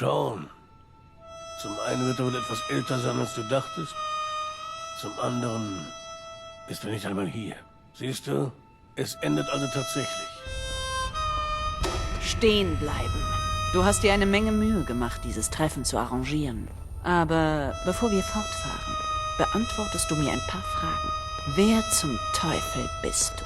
Schauen. Zum einen wird er wohl etwas älter sein, als du dachtest. Zum anderen ist er nicht einmal hier. Siehst du, es endet also tatsächlich. Stehen bleiben. Du hast dir eine Menge Mühe gemacht, dieses Treffen zu arrangieren. Aber bevor wir fortfahren, beantwortest du mir ein paar Fragen. Wer zum Teufel bist du?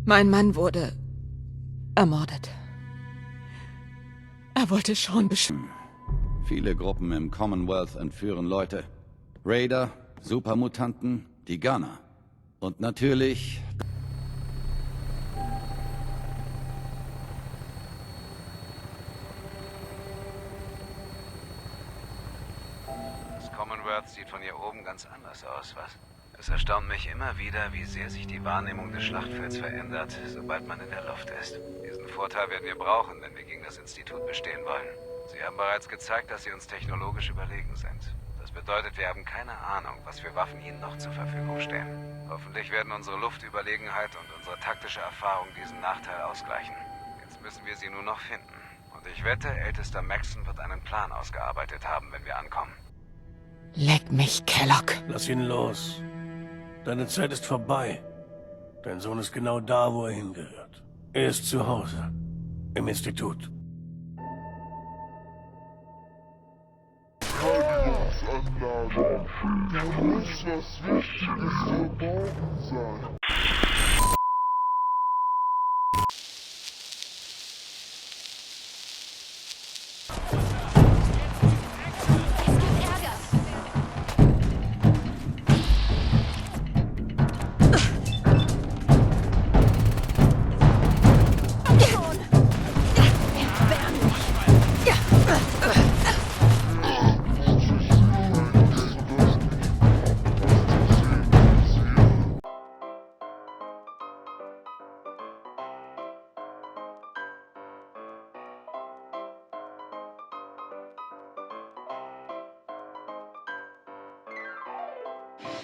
Mein Mann wurde ermordet. Er wollte Sean beschützen. Viele Gruppen im Commonwealth entführen Leute. Raider, Supermutanten, die Gunner. Und natürlich Das Commonwealth sieht von hier oben ganz anders aus, was? Es erstaunt mich immer wieder, wie sehr sich die Wahrnehmung des Schlachtfelds verändert, sobald man in der Luft ist. Diesen Vorteil werden wir brauchen, wenn wir gegen das Institut bestehen wollen. Sie haben bereits gezeigt, dass sie uns technologisch überlegen sind. Das bedeutet, wir haben keine Ahnung, was für Waffen ihnen noch zur Verfügung stehen. Hoffentlich werden unsere Luftüberlegenheit und unsere taktische Erfahrung diesen Nachteil ausgleichen. Jetzt müssen wir sie nur noch finden. Und ich wette, Ältester Maxson wird einen Plan ausgearbeitet haben, wenn wir ankommen. Leck mich, Kellogg. Lass ihn los. Deine Zeit ist vorbei. Dein Sohn ist genau da, wo er hingehört. Er ist zu Hause. Im Institut. Verteidigungsanlage. Da muss was Wichtiges verborgen sein. Es gibt Ärger. Komm schon. Erbärmlich.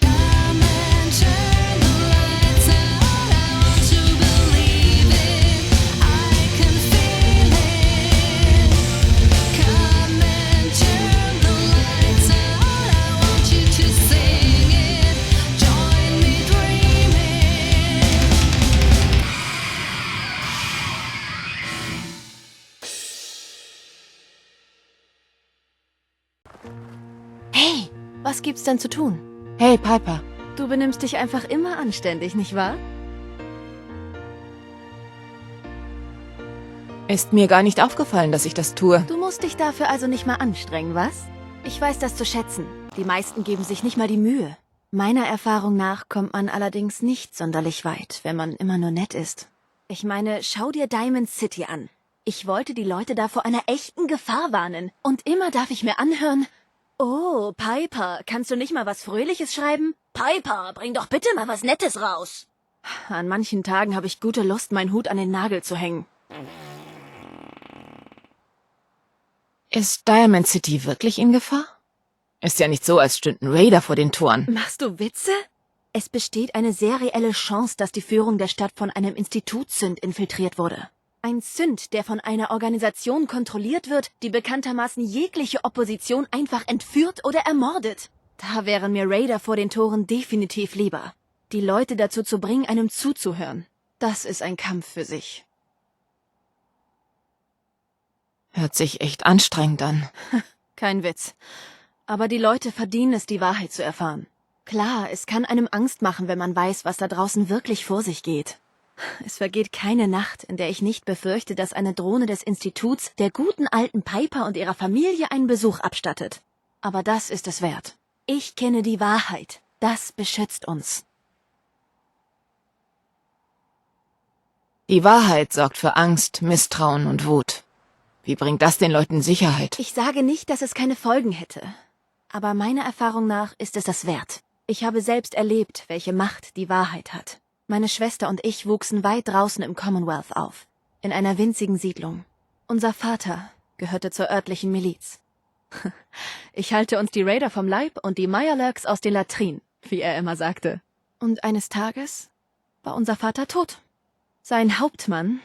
Come and turn the lights out. I want to believe it. I can feel it. Come and turn the lights out. I want you to sing it. Join me dreaming. Hey, was gibt's denn zu tun? Hey, Piper. Du benimmst dich einfach immer anständig, nicht wahr? Ist mir gar nicht aufgefallen, dass ich das tue. Du musst dich dafür also nicht mal anstrengen, was? Ich weiß das zu schätzen. Die meisten geben sich nicht mal die Mühe. Meiner Erfahrung nach kommt man allerdings nicht sonderlich weit, wenn man immer nur nett ist. Ich meine, schau dir Diamond City an. Ich wollte die Leute da vor einer echten Gefahr warnen. Und immer darf ich mir anhören, oh, Piper, kannst du nicht mal was Fröhliches schreiben? Piper, bring doch bitte mal was Nettes raus. An manchen Tagen habe ich gute Lust, meinen Hut an den Nagel zu hängen. Ist Diamond City wirklich in Gefahr? Ist ja nicht so, als stünden Raider vor den Toren. Machst du Witze? Es besteht eine sehr reelle Chance, dass die Führung der Stadt von einem Institut-Synth infiltriert wurde. Ein Synth, der von einer Organisation kontrolliert wird, die bekanntermaßen jegliche Opposition einfach entführt oder ermordet. Da wären mir Raider vor den Toren definitiv lieber. Die Leute dazu zu bringen, einem zuzuhören. Das ist ein Kampf für sich. Hört sich echt anstrengend an. Kein Witz. Aber die Leute verdienen es, die Wahrheit zu erfahren. Klar, es kann einem Angst machen, wenn man weiß, was da draußen wirklich vor sich geht. Es vergeht keine Nacht, in der ich nicht befürchte, dass eine Drohne des Instituts der guten alten Piper und ihrer Familie einen Besuch abstattet. Aber das ist es wert. Ich kenne die Wahrheit. Das beschützt uns. Die Wahrheit sorgt für Angst, Misstrauen und Wut. Wie bringt das den Leuten Sicherheit? Ich sage nicht, dass es keine Folgen hätte. Aber meiner Erfahrung nach ist es das wert. Ich habe selbst erlebt, welche Macht die Wahrheit hat. Meine Schwester und ich wuchsen weit draußen im Commonwealth auf, in einer winzigen Siedlung. Unser Vater gehörte zur örtlichen Miliz. Ich halte uns die Raider vom Leib und die Mirelurks aus den Latrinen, wie er immer sagte. Und eines Tages war unser Vater tot. Sein Hauptmann,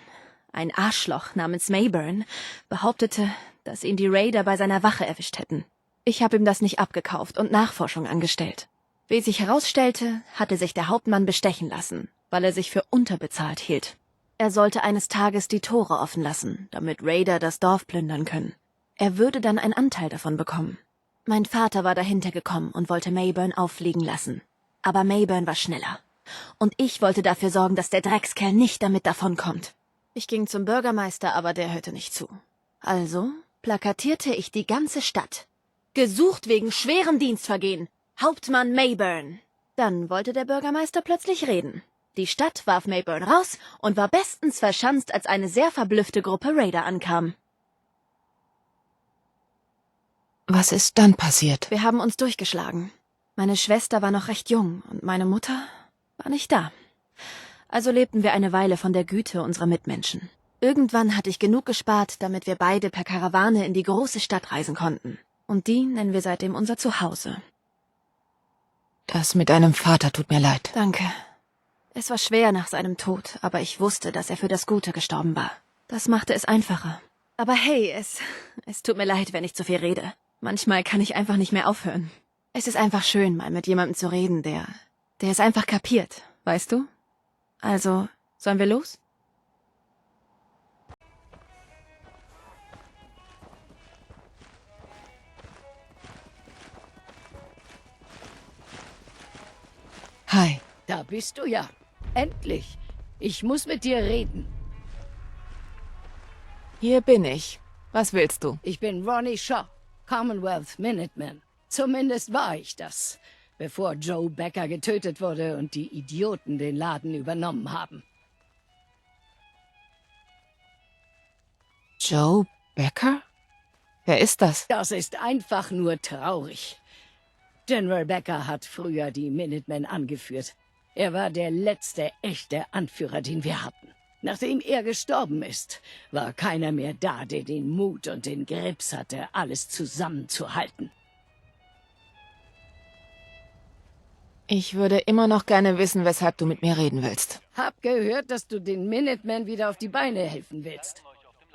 ein Arschloch namens Mayburn, behauptete, dass ihn die Raider bei seiner Wache erwischt hätten. Ich habe ihm das nicht abgekauft und Nachforschung angestellt. Wie sich herausstellte, hatte sich der Hauptmann bestechen lassen, weil er sich für unterbezahlt hielt. Er sollte eines Tages die Tore offen lassen, damit Raider das Dorf plündern können. Er würde dann einen Anteil davon bekommen. Mein Vater war dahinter gekommen und wollte Mayburn auffliegen lassen. Aber Mayburn war schneller. Und ich wollte dafür sorgen, dass der Dreckskerl nicht damit davonkommt. Ich ging zum Bürgermeister, aber der hörte nicht zu. Also plakatierte ich die ganze Stadt. Gesucht wegen schweren Dienstvergehen. Hauptmann Mayburn. Dann wollte der Bürgermeister plötzlich reden. Die Stadt warf Mayburn raus und war bestens verschanzt, als eine sehr verblüffte Gruppe Raider ankam. Was ist dann passiert? Wir haben uns durchgeschlagen. Meine Schwester war noch recht jung und meine Mutter war nicht da. Also lebten wir eine Weile von der Güte unserer Mitmenschen. Irgendwann hatte ich genug gespart, damit wir beide per Karawane in die große Stadt reisen konnten. Und die nennen wir seitdem unser Zuhause. Das mit deinem Vater tut mir leid. Danke. Es war schwer nach seinem Tod, aber ich wusste, dass er für das Gute gestorben war. Das machte es einfacher. Aber hey, es tut mir leid, wenn ich zu viel rede. Manchmal kann ich einfach nicht mehr aufhören. Es ist einfach schön, mal mit jemandem zu reden, der es einfach kapiert, weißt du? Also, sollen wir los? Hi. Da bist du ja. Endlich. Ich muss mit dir reden. Hier bin ich. Was willst du? Ich bin Ronnie Shaw, Commonwealth Minuteman. Zumindest war ich das, bevor Joe Becker getötet wurde und die Idioten den Laden übernommen haben. Joe Becker? Wer ist das? Das ist einfach nur traurig. General Becker hat früher die Minutemen angeführt. Er war der letzte echte Anführer, den wir hatten. Nachdem er gestorben ist, war keiner mehr da, der den Mut und den Grips hatte, alles zusammenzuhalten. Ich würde immer noch gerne wissen, weshalb du mit mir reden willst. Hab gehört, dass du den Minutemen wieder auf die Beine helfen willst.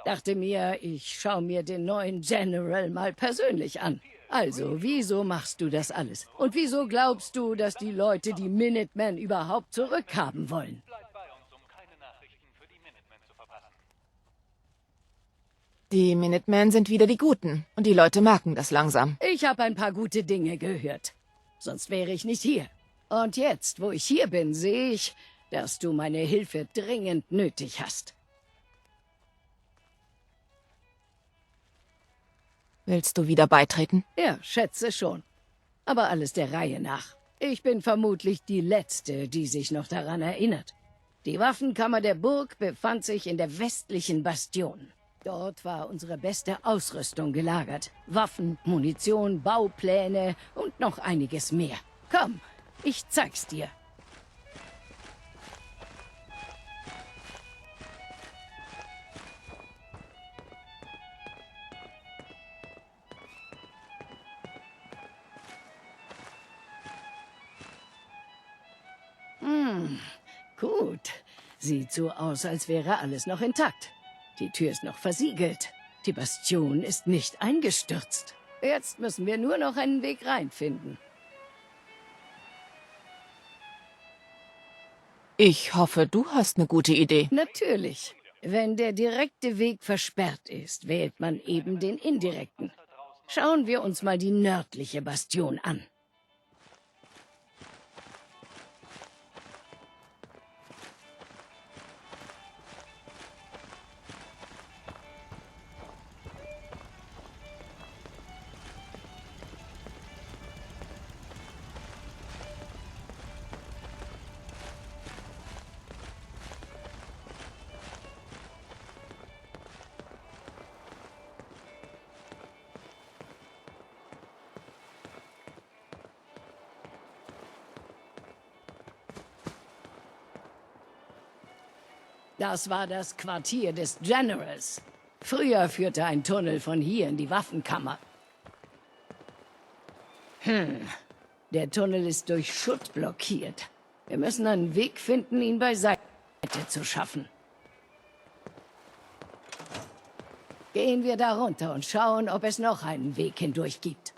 Dachte mir, ich schau mir den neuen General mal persönlich an. Also, wieso machst du das alles? Und wieso glaubst du, dass die Leute die Minutemen überhaupt zurückhaben wollen? Die Minutemen sind wieder die Guten. Und die Leute merken das langsam. Ich habe ein paar gute Dinge gehört. Sonst wäre ich nicht hier. Und jetzt, wo ich hier bin, sehe ich, dass du meine Hilfe dringend nötig hast. Willst du wieder beitreten? Ja, schätze schon. Aber alles der Reihe nach. Ich bin vermutlich die Letzte, die sich noch daran erinnert. Die Waffenkammer der Burg befand sich in der westlichen Bastion. Dort war unsere beste Ausrüstung gelagert. Waffen, Munition, Baupläne und noch einiges mehr. Komm, ich zeig's dir. Gut. Sieht so aus, als wäre alles noch intakt. Die Tür ist noch versiegelt. Die Bastion ist nicht eingestürzt. Jetzt müssen wir nur noch einen Weg reinfinden. Ich hoffe, du hast eine gute Idee. Natürlich. Wenn der direkte Weg versperrt ist, wählt man eben den indirekten. Schauen wir uns mal die nördliche Bastion an. Das war das Quartier des Generals. Früher führte ein Tunnel von hier in die Waffenkammer. Der Tunnel ist durch Schutt blockiert. Wir müssen einen Weg finden, ihn beiseite zu schaffen. Gehen wir da runter und schauen, ob es noch einen Weg hindurch gibt.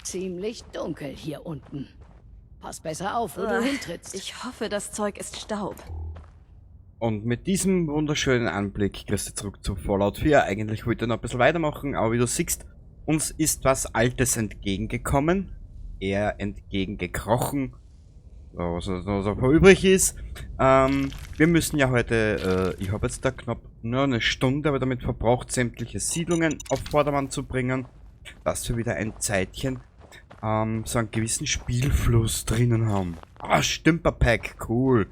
Ziemlich dunkel hier unten. Pass besser auf, wo du hintrittst. Ich hoffe, das Zeug ist Staub. Und mit diesem wunderschönen Anblick kriegst du zurück zu Fallout 4. Eigentlich wollte ich noch ein bisschen weitermachen, aber wie du siehst, uns ist was Altes entgegengekommen. Eher entgegengekrochen. Was noch übrig ist. Wir müssen ja heute, ich habe jetzt da knapp nur eine Stunde, aber damit verbraucht, sämtliche Siedlungen auf Vordermann zu bringen, dass wir wieder ein Zeitchen so einen gewissen Spielfluss drinnen haben. Ah, Stümperpack, cool.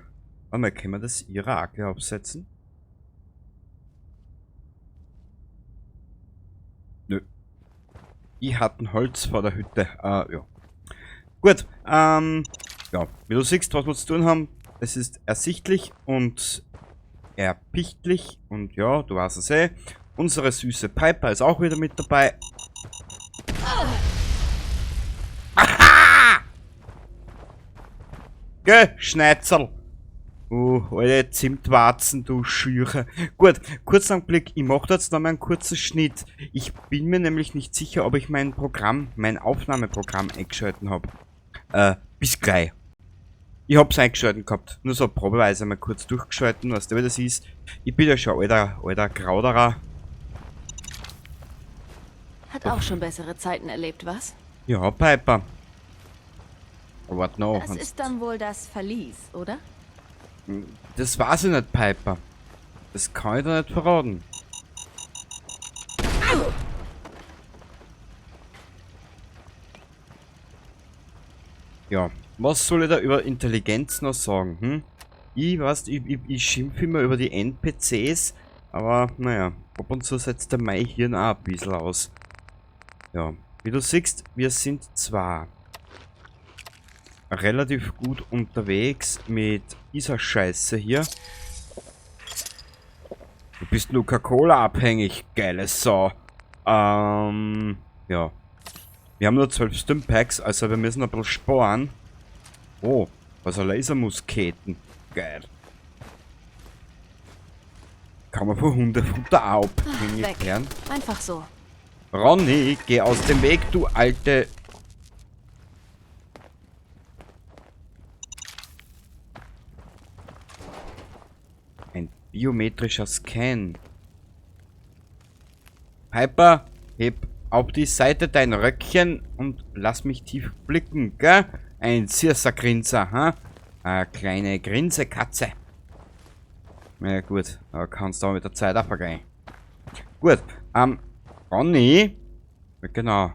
Warte mal, können wir das Irak absetzen? Nö. Die hatten Holz vor der Hütte. Ja. Gut, ja, wie du siehst, was wir zu tun haben, es ist ersichtlich und erpichtlich und ja, du weißt es eh. Unsere süße Piper ist auch wieder mit dabei. Aha! Geh, Schneitzerl! Oh, alte Zimtwarzen, du Schüche. Gut, kurzer Blick, ich mach da jetzt noch mal einen kurzen Schnitt. Ich bin mir nämlich nicht sicher, ob ich mein Aufnahmeprogramm eingeschalten hab. Bis gleich. Ich hab's eingeschalten gehabt. Nur so probeweise mal kurz durchgeschalten, weißt du, wie das ist. Ich bin ja schon alter Grauderer. Hat auch schon bessere Zeiten erlebt, was? Ja, Piper. Warte noch. Das ist dann wohl das Verlies, oder? Das weiß ich nicht, Piper. Das kann ich dir nicht verraten. Ja, was soll ich da über Intelligenz noch sagen? Hm? Ich weiß, ich schimpfe immer über die NPCs, aber naja, ab und zu setzt der mein Hirn auch ein bisschen aus. Ja, wie du siehst, wir sind zwar relativ gut unterwegs mit dieser Scheiße hier. Du bist nur Coca-Cola abhängig, geile Sau. Ja. Wir haben nur 12 Stimpacks, also wir müssen ein bisschen sparen. Oh, was ein Lasermusketen. Geil. Kann man von Hundefutter auch abhängig werden. Einfach so. Ronny, geh aus dem Weg, du alte... Ein biometrischer Scan. Piper, heb auf die Seite dein Röckchen und lass mich tief blicken, gell? Ein süßer Grinser, ha? Eine kleine Grinsekatze. Na ja, gut, da kannst du auch mit der Zeit auch vergehen. Gut, Ronny? Ja, genau.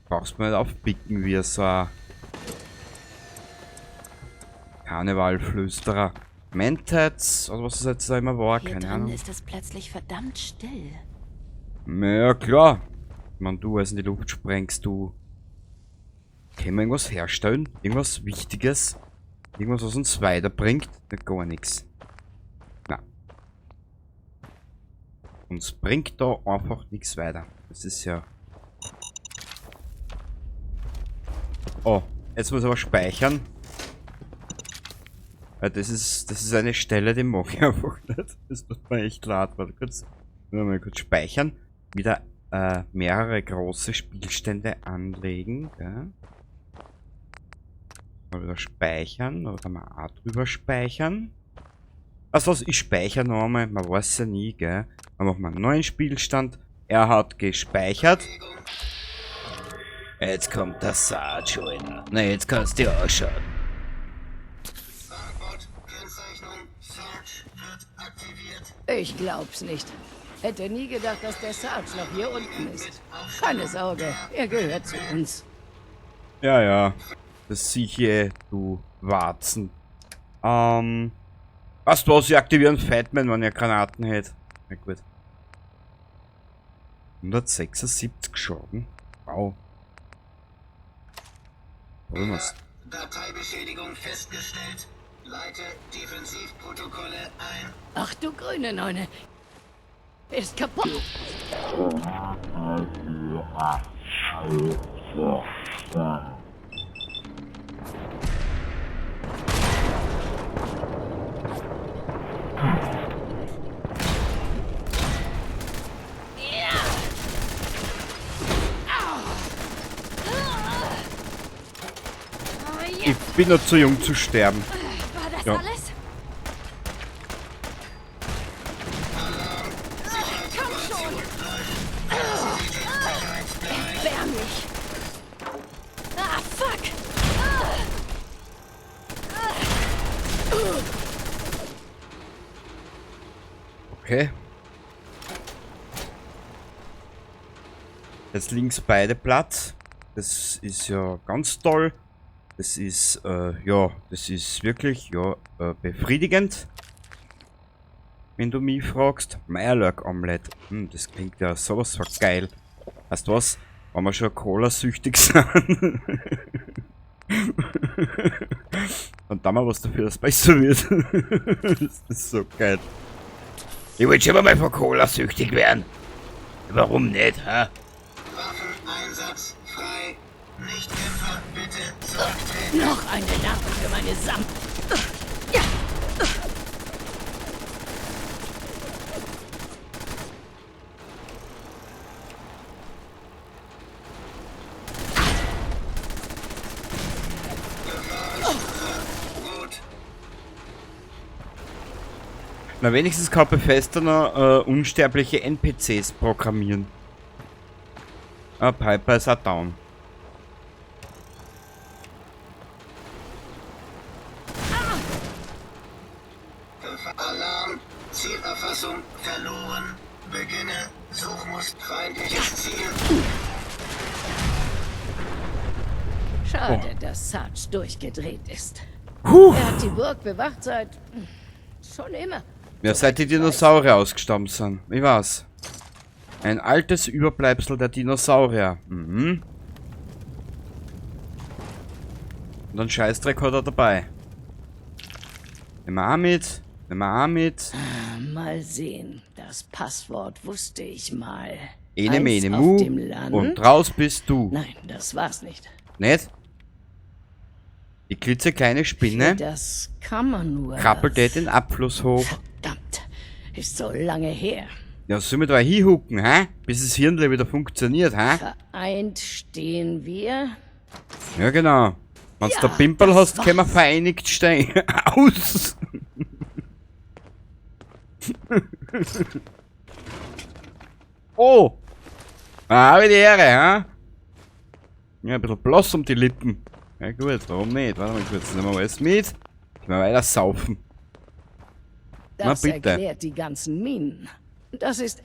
Brauchst du nicht aufpicken wie so ein Karnevalflüsterer. Mentats, oder was das jetzt da immer war, Hier keine drin Ahnung. ist es plötzlich verdammt still. Na ja, klar. Ich mein, du alles in die Luft sprengst, du. Können wir irgendwas herstellen? Irgendwas Wichtiges? Irgendwas, was uns weiterbringt? Na, gar nix. Na. Uns bringt da einfach nix weiter. Das ist ja... Oh, jetzt muss ich aber speichern. Weil das ist eine Stelle, die mag ich einfach nicht. Das tut mir echt leid. Warte kurz. Nur mal kurz speichern. Wieder mehrere große Spielstände anlegen. Gell? Mal wieder speichern. Oder kann man auch drüber speichern. Also was, ich speichere noch einmal. Man weiß ja nie, gell? Dann machen wir einen neuen Spielstand. Er hat gespeichert. Jetzt kommt der Sarge, Alter. Na, jetzt kannst du dir ausschauen. Ich glaub's nicht. Hätte nie gedacht, dass der Sarge noch hier unten ist. Keine Sorge, er gehört zu uns. Ja, ja. Das sieh ich eh, du Warzen. Was du, sie aktivieren Fatman, wenn ihr Granaten hält. Na gut. 176 Schaden. Wow. Wollen wir's? Dateibeschädigung festgestellt. Leite Defensivprotokolle ein. Ach du grüne Neune. Ist kaputt. Ich bin noch zu jung zu sterben. War das Ja. alles? Komm schon! Erbärmlich! Ah, fuck! Okay. Jetzt links beide Platz. Das ist ja ganz toll. Das ist, ja, das ist wirklich, ja, befriedigend. Wenn du mich fragst. Mirelurk Omelette. Das klingt ja sowas von geil. Weißt du was? Wenn wir schon Cola-süchtig sind. Dann tun wir was dafür, dass es besser wird. Das ist so geil. Ich wollte schon mal von Cola süchtig werden. Warum nicht, hä? Waffeneinsatz frei. Nichtkämpfer, bitte zurücktreten. Noch eine Narbe für meine Samt. Na, wenigstens kann Bethesda noch unsterbliche N P Cs programmieren. Ah, Piper ist auch down. Alarm! Zielerfassung verloren. Beginne Suchmuster. Feindliches Ziel. Schade, Oh. dass Sarge durchgedreht ist. Puh. Er hat die Burg bewacht seit schon immer. Ja, seit die Dinosaurier ausgestorben sind. Ich weiß. Ein altes Überbleibsel der Dinosaurier. Und einen Scheißdreck hat er dabei. Nehmen wir auch mit. Nehmen wir auch mit. Ah, mal sehen. Das Passwort wusste ich mal. Ene, Eins mene, auf mu. dem Land. Und raus bist du. Nein, das war's nicht. Nicht? Die klitzekleine Spinne Für das kann man nur. krabbelte den Abfluss hoch. Verdammt, ist so lange her. Ja, sollen wir da hinhucken, hä? Bis das Hirnle wieder funktioniert, hä? Vereint stehen wir. Ja, genau. Wenn's Ja, der Pimperl das hast, können wir war's. vereinigt stehen. Aus! Oh! Ah, wie die Ehre, hä? Ja, ein bisschen bloß um die Lippen. Ja gut, warum nicht? Warte mal kurz, nehmen wir alles mit. Können wir weiter saufen. Na Das bitte. erklärt die ganzen Minen. Das ist,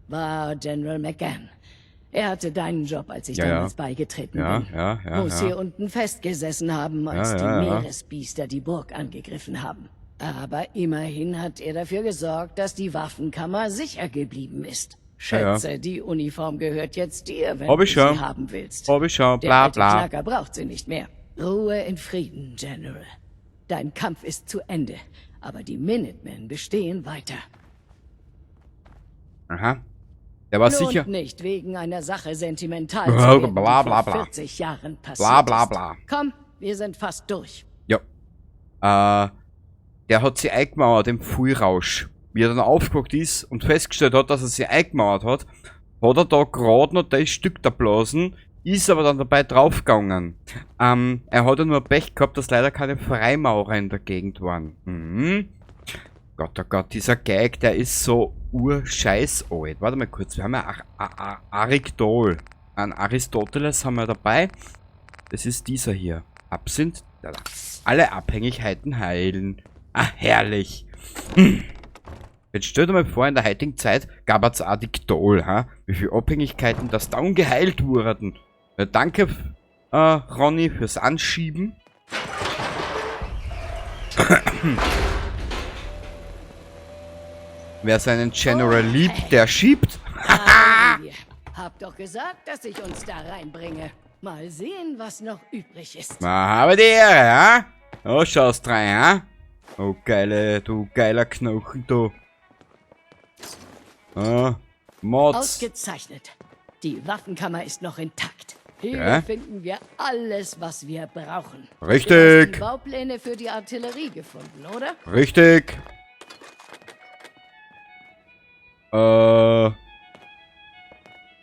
war General McGann. Er hatte deinen Job, als ich Ja, ja. damals beigetreten Ja, bin. ja, ja, Muss ja. hier unten festgesessen haben, als Ja, die ja, ja. Meeresbiester die Burg angegriffen haben. Aber immerhin hat er dafür gesorgt, dass die Waffenkammer sicher geblieben ist. Ja, ja. Schätze, die Uniform gehört jetzt dir, wenn Hab ich du sie schon. haben willst. Hab ich schon. Der Bla, alte bla. Knacker braucht sie nicht mehr. Ruhe in Frieden, General. Dein Kampf ist zu Ende, aber die Minutemen bestehen weiter. Aha. Der war Lohnt sicher. nicht, wegen einer Sache sentimental zu Bla, werden, bla, die bla, vor bla. 40 Jahren passiert Bla, bla, ist. bla. Komm, wir sind fast durch. Ja. Der hat sich eingemauert im Vollrausch. Wie er dann aufgewacht ist und festgestellt hat, dass er sich eingemauert hat, hat er da gerade noch das Stück da blasen, ist aber dann dabei draufgegangen. Er hat ja nur Pech gehabt, dass leider keine Freimaurer in der Gegend waren. Gott, oh Gott, dieser Geig, der ist so urscheiß alt. Warte mal kurz, wir haben ja Arigdol. Einen Aristoteles haben wir dabei. Das ist dieser hier. Absinth. Da, da. Alle Abhängigkeiten heilen. Ah, herrlich. Jetzt stell dir mal vor, in der heutigen Zeit gab es Addictol, ha? Wie viele Abhängigkeiten das da ungeheilt wurden. Ja, danke, Ronny, fürs Anschieben. Wer seinen General liebt, der schiebt. Hab doch gesagt, dass ich uns da reinbringe. Mal sehen, was noch übrig ist. Na, habe die Ehre, ha? Oh, schaust rein, ha? Oh, geile, du geiler Knochen, du. Ah, Mods. Ausgezeichnet. Die Waffenkammer ist noch intakt. Hier Ja. finden wir alles, was wir brauchen. Richtig. Du hast die Baupläne für die Artillerie gefunden, oder? Richtig.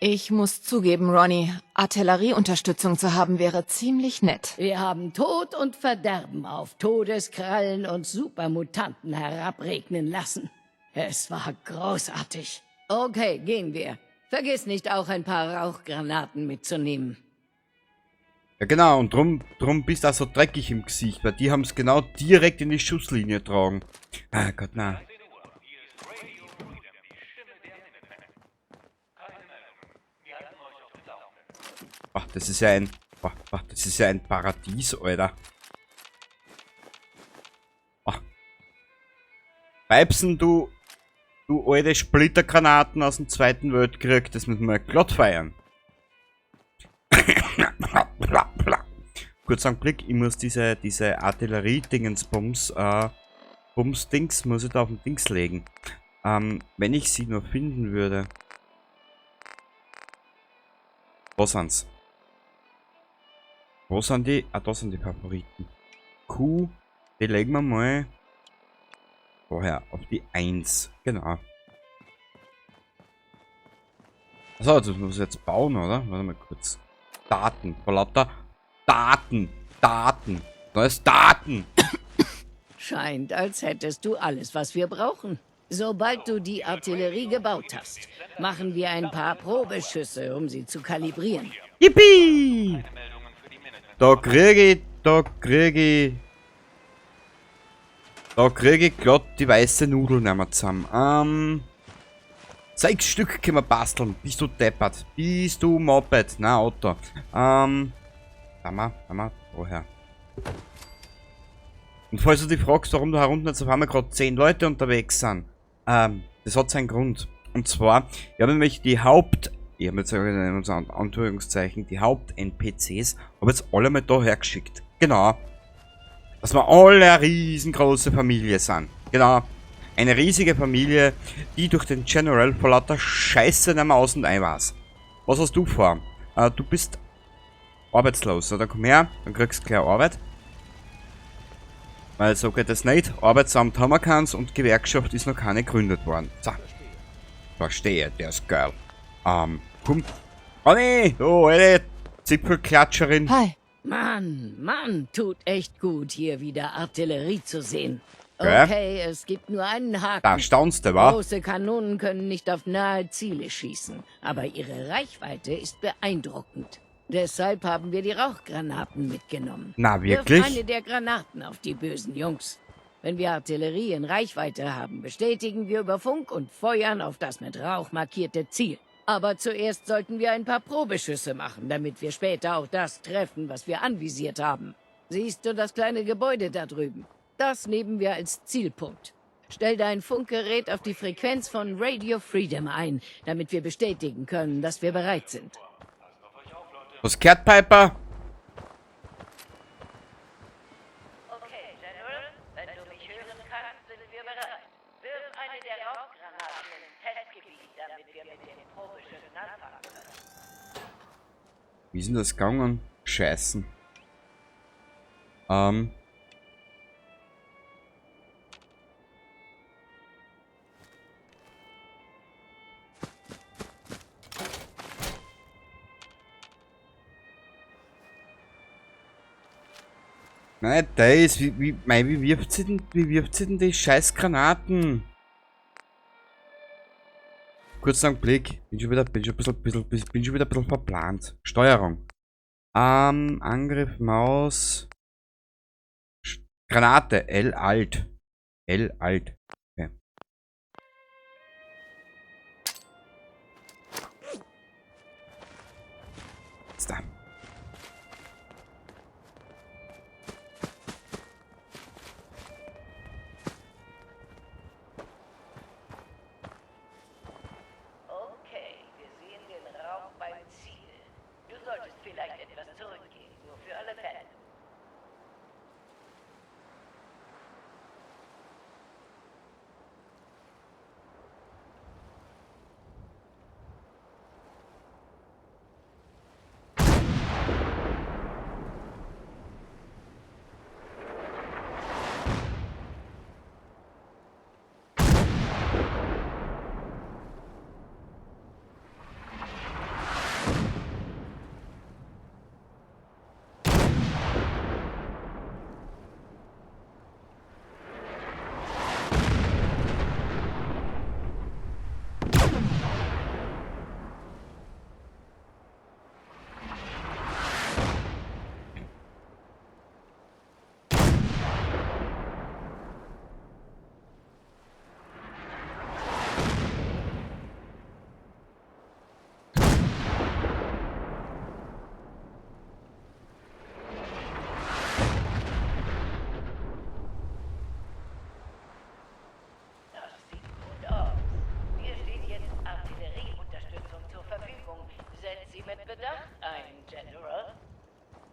Ich muss zugeben, Ronny, Artillerieunterstützung zu haben wäre ziemlich nett. Wir haben Tod und Verderben auf Todeskrallen und Supermutanten herabregnen lassen. Es war großartig. Okay, gehen wir. Vergiss nicht, auch ein paar Rauchgranaten mitzunehmen. Ja genau, und drum bist du auch so dreckig im Gesicht, weil die haben's genau direkt in die Schusslinie getragen. Ah Gott, na. Ach, das ist ja ein, ach, ach, das ist ja ein Paradies, Alter. Ach. Weibsen, du alte Splittergranaten aus dem Zweiten Weltkrieg, das müssen wir glatt feiern. Kurz einen Blick, ich muss diese Artillerie-Dingensbums, Bums-Dings, muss ich da auf den Dings legen. Wenn ich sie nur finden würde. Wo sind's? Wo sind die? Ah, da sind die Favoriten. Q, die legen wir mal vorher auf die 1. Genau. Achso, das muss ich jetzt bauen, oder? Warte mal kurz. Daten. Vor lauter Daten. Daten. Neues Daten. Scheint, als hättest du alles, was wir brauchen. Sobald du die Artillerie gebaut hast, machen wir ein paar Probeschüsse, um sie zu kalibrieren. Yippie! Da krieg ich glatt die weiße Nudel nicht mehr zusammen. 6 Stück können wir basteln. Bist du deppert? Bist du Moped? Na, Auto. Hammer, woher? Und falls du dich fragst, warum da herunten jetzt auf einmal gerade 10 Leute unterwegs sind, das hat seinen Grund. Und zwar, ich habe nämlich die Haupt, ich habe jetzt in Anführungszeichen, die Haupt-N P Cs, habe jetzt alle mal da hergeschickt. Genau. Dass wir alle eine riesengroße Familie sind. Genau. Eine riesige Familie, die durch den General vor lauter Scheiße nicht mehr aus und ein weiß. Was hast du vor? Du bist arbeitslos. Na, dann komm her, dann kriegst du gleich Arbeit. Weil so geht das nicht. Arbeitsamt haben wir keins und Gewerkschaft ist noch keine gegründet worden. So. Verstehe, der ist geil. Komm. Oh nee, du alte Zipfelklatscherin. Hi. Mann, Mann, tut echt gut, hier wieder Artillerie zu sehen. Gell? Okay, es gibt nur einen Haken. Da staunst du, wa? Große Kanonen können nicht auf nahe Ziele schießen, aber ihre Reichweite ist beeindruckend. Deshalb haben wir die Rauchgranaten mitgenommen. Na, wirklich? Wirf eine der Granaten auf die bösen Jungs. Wenn wir Artillerie in Reichweite haben, bestätigen wir über Funk und feuern auf das mit Rauch markierte Ziel. Aber zuerst sollten wir ein paar Probeschüsse machen, damit wir später auch das treffen, was wir anvisiert haben. Siehst du das kleine Gebäude da drüben? Das nehmen wir als Zielpunkt. Stell dein Funkgerät auf die Frequenz von Radio Freedom ein, damit wir bestätigen können, dass wir bereit sind. Was gehört, Piper? Okay, General, wenn du mich hören kannst, sind wir bereit. Wirf eine der Rauchgranaten ins Testgebiet, damit wir mit den Probeschüssen anfangen können. Wie ist denn das gegangen? Scheißen. Nein, da ist, wie wirft sie denn, wie wirft sie denn die scheiß Granaten? Kurz einen Blick, bin schon wieder ein bisschen verplant. Steuerung. Angriff, Maus. Granate, L Alt. L Alt. Okay. Ist da.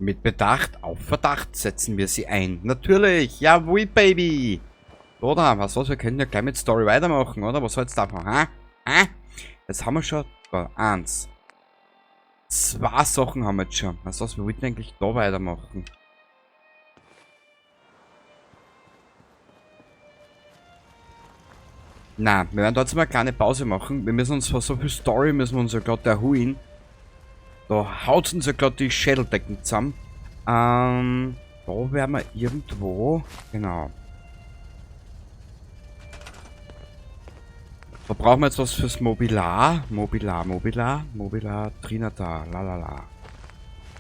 Mit Bedacht auf Verdacht setzen wir sie ein. Natürlich! Jawohl, Baby! Oder? Was soll's? Wir können ja gleich mit Story weitermachen, oder? Was soll's davon? Ha? Ha? Jetzt haben wir schon da, 1. 2 Sachen haben wir jetzt schon. Was soll's? Wir wollten eigentlich da weitermachen. Na, wir werden da jetzt mal eine kleine Pause machen. Wir müssen uns vor so viel Story müssen wir uns ja grad erholen. Da haut uns ja grad die Schädeldecken zusammen. Da werden wir irgendwo. Genau. Da brauchen wir jetzt was fürs Mobilar. Mobilar, Mobilar, Mobilar, Trinata, lalala.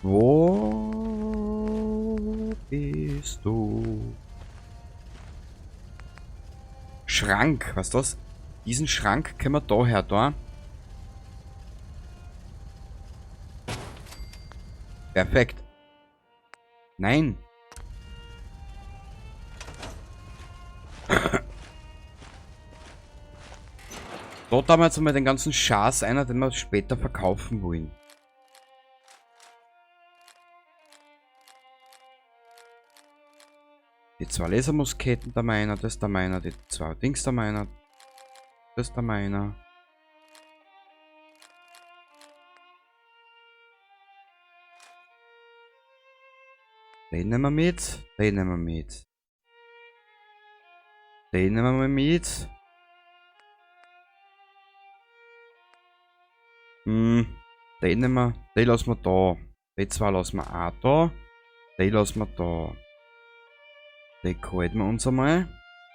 Wo bist du? Schrank, was ist das? Diesen Schrank können wir da her, da. Perfekt. Nein. Dort haben wir jetzt einmal den ganzen Schaß einer, den wir später verkaufen wollen. Die 2 Lasermusketen da meiner, das da meiner, die 2 Dings da meiner, das da meiner. Den nehmen wir mit, den nehmen wir mit. Den nehmen wir mit. Den nehmen wir, den lassen wir da. Die 2 lassen wir auch da. Den lassen wir da. Den halten wir uns einmal.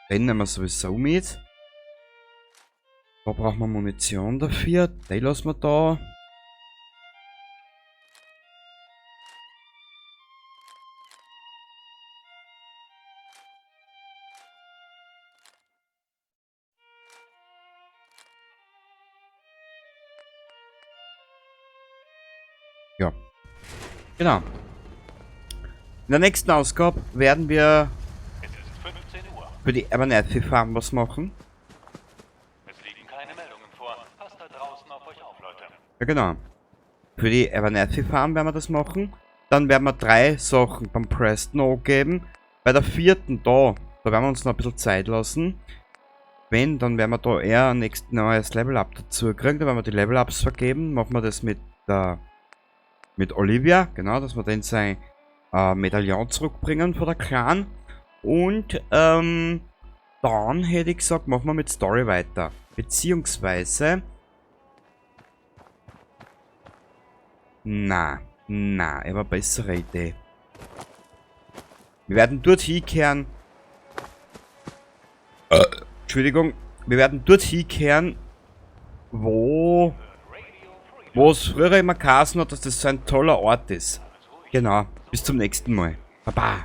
Den nehmen wir sowieso mit. Da brauchen wir Munition dafür. Den lassen wir da. Ja. Genau. In der nächsten Ausgabe werden wir für die Abernathy Farm was machen. Es liegen keine Meldungen vor. Passt da draußen auf euch auf, Leute. Ja, genau. Für die Abernathy Farm werden wir das machen. Dann werden wir 3 Sachen beim Preston angeben. Bei der 4. da werden wir uns noch ein bisschen Zeit lassen. Wenn, dann werden wir da eher ein nächstes neues Level-Up dazu kriegen. Da werden wir die Level-Ups vergeben. Machen wir das mit Olivia, genau, dass wir den sein Medaillon zurückbringen von der Clan. Und dann hätte ich gesagt, machen wir mit Story weiter. Beziehungsweise... Na, na, ich hab eine bessere Idee. Wir werden dort hinkehren. Entschuldigung, wir werden dort hinkehren, wo es früher immer geheißen hat, dass das so ein toller Ort ist. Genau, bis zum nächsten Mal. Baba.